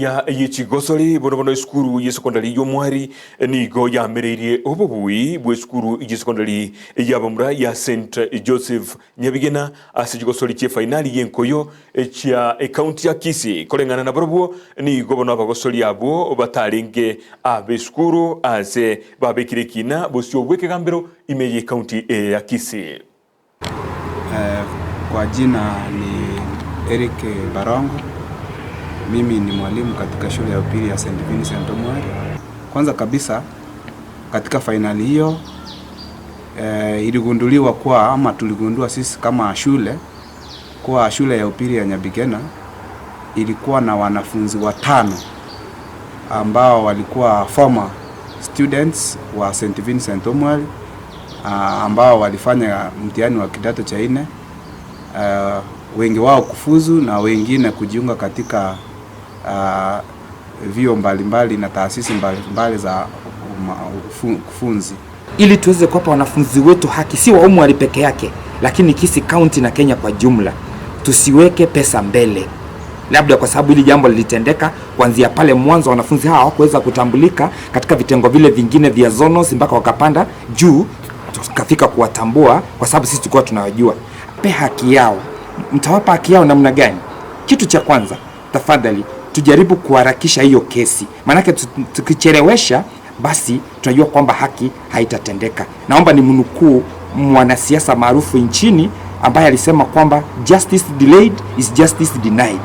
Ya yechigosori bono bono esukuru yesekondari y'omwari nigo yamereirie obobui bwa esukuru yesekondari yabamura ya St Joseph Nyabigena ase chigosori chie fainali y'enkoyo chia ekaunti ya Kisii koreng'ana na barobwo nigo bono abagosori abwo batarenge abe esukuru ase babekire ekina bosio bwa ekegambero ime ye ekaunti eye ya Kisii. Kwa jina ni Eric Barongo. Mimi ni mwalimu katika shule ya upili ya St. Vincent Omwari. Kwanza kabisa katika fainali hiyo iligunduliwa kuwa ama tuligundua sisi kama shule kuwa shule ya upili ya Nyabigena ilikuwa na wanafunzi watano ambao walikuwa former students wa St. Vincent Omwari ambao walifanya mtihani wa kidato cha nne, wengi wao kufuzu na wengine kujiunga katika vyuo mbalimbali na taasisi mbalimbali za kufunzi. Ili tuweze kuwapa wanafunzi wetu haki, si wa Omwali peke yake, lakini Kisii County na Kenya kwa jumla. Tusiweke pesa mbele, labda kwa sababu hili jambo lilitendeka kuanzia pale mwanzo, wanafunzi hawa hawakuweza kutambulika katika vitengo vile vingine vya zonos mpaka wakapanda juu tukafika kuwatambua, kwa sababu sisi tulikuwa tunawajua. Pe haki yao, mtawapa haki yao namna gani? Kitu cha kwanza, tafadhali tujaribu kuharakisha hiyo kesi, maanake tukichelewesha basi tunajua kwamba haki haitatendeka. Naomba ni mnukuu mwanasiasa maarufu nchini ambaye alisema kwamba justice delayed is justice denied.